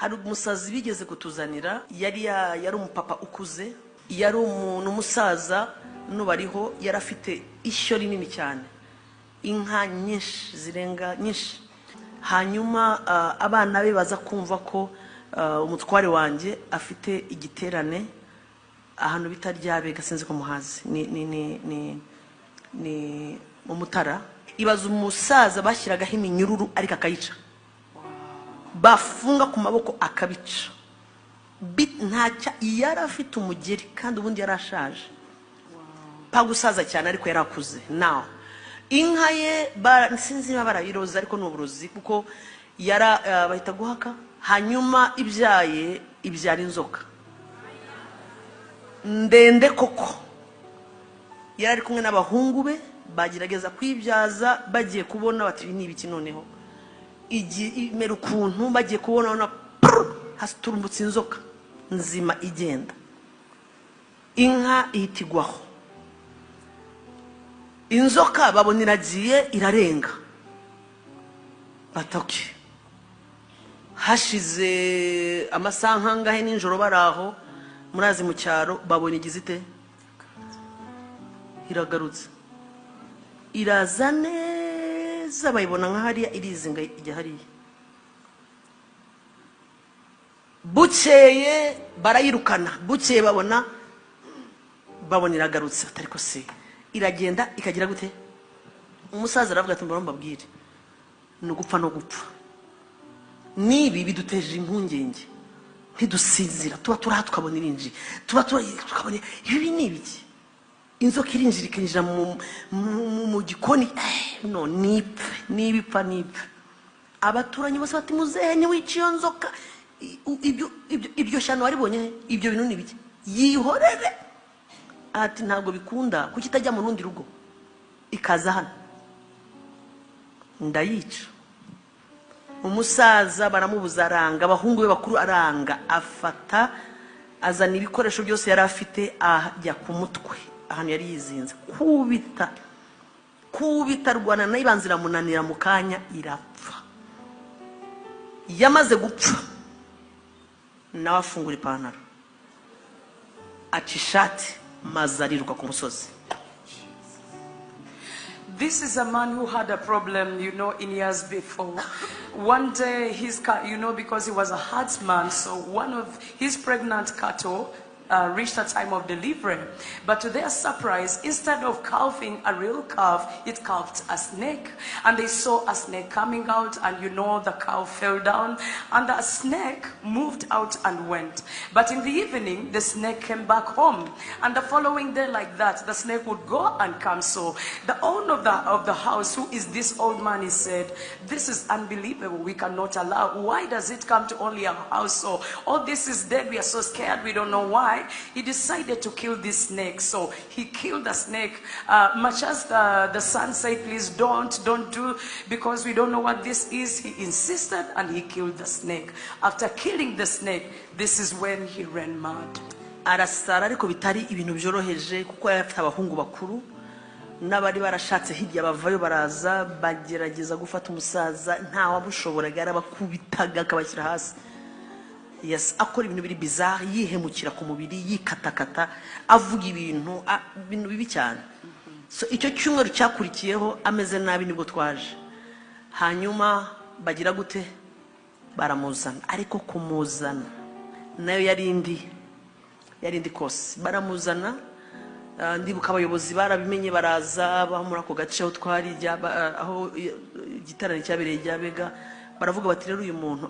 Hari umusazi bigeze kutuzanira, yari umupapa ukuze, yari umuntu umusaza n'ubariho, yari afite ishyo rinini cyane, inka nyinshi zirenga nyinshi. Hanyuma abana be baza kumva ko umutware wanjye afite igiterane ahantu bita Ryabega, sinzi ko muhazi, ni mu Mutara. Ibaza umusaza bashyiragaho iminyururu ariko akayica, bafunga ku maboko akabica. Ntacya yari afite umugeri, kandi ubundi yari ashaje, pa gusaza cyane, ariko yari akuze. Nawe inka ye sinzi niba barayiroza, ariko ni uburozi, kuko yara bahita guhaka. Hanyuma ibyaye ibyara inzoka ndende koko. Yari ari kumwe n'abahungu be, bagerageza kwibyaza, bagiye kubona bati: "Ibi ni ibiki?" Noneho imera ukuntu, bagiye kubona babona prr, haturumbutse inzoka nzima igenda, inka ihita igwaho. Inzoka babona iragiye irarenga, batoke. Hashize amasaha nkangahe nijoro bari aho, murazi mu cyaro, babona igize ite? Iragarutse, iraza neza, bayibona nka hariya irizinga ijya hariya. Bukeye barayirukana, bukeye babona iragarutse. Ariko se iragenda ikagira gute? Umusaza aravuga ati: "Mbona mbabwire, ni ugupfa no gupfa. N'ibi biduteje impungenge, ntidusinzira, tuba turi aha tukabona irinjiye, tuba turi tukabona ibi ni ibiki? Inzoka irinjira, ikinjira mu gikoni. No nipfe, niba ipfa nipfe." Abaturanyi bose bati: "Muzehe, ntiwice iyo nzoka. Ibyo shyano waribonye he? Ibyo bintu ni ibiki? Yihorere." Ati: "Ntabwo bikunda. Kuki itajya mu rundi rugo ikaza hano? Ndayica." Umusaza baramubuza, aranga, abahungu be bakuru aranga, afata azana ibikoresho byose yari afite, ajya ku mutwe ahantu yari yizinze, kubita kubita, arwana nayo, ibanza iramunanira, mu kanya irapfa. Yamaze gupfa, nawe afungura ipantaro, aca ishati, maze ariruka ku musozi. This is a man who had a problem in years before. One day, his car, because he was a herdsman, so one of his pregnant cattle reached a time of delivery. But to their surprise, instead of calving a real calf, it calved a snake. And they saw a snake coming out, and the cow fell down, and the snake moved out and went. But in the evening, the snake came back home. And the following day, like that, the snake would go and come. So the owner of the house, who is this old man, he said, "This is unbelievable. We cannot allow. Why does it come to only our house? So all this is dead. We are so scared. We don't know why." He decided to kill this snake. So he killed the snake. Much as the son said, "Please don't do, because we don't know what this is." He insisted and he killed the snake. After killing the snake, this is when he ran mad. Arasara, ariko bitari ibintu byoroheje, kuko yari afite abahungu bakuru n'abari barashatse hirya, bavayo baraza bagerageza gufata umusaza, ntawamushoboraga, yarabakubitaga akabashyira hasi. Yes, akora ibintu biri bizarre, yihemukira ku mubiri, yikatakata, avuga ibintu bibi cyane. So icyo cyumweru cyakurikiyeho ameze nabi, nibwo twaje. Hanyuma bagira gute? Baramuzana, ariko kumuzana nayo yari indi kose. Baramuzana. Ndibuka abayobozi barabimenye, baraza aho muri ako gace aho twari aho igiterane cyabereye Ryabega, baravuga bati: "Rero uyu muntu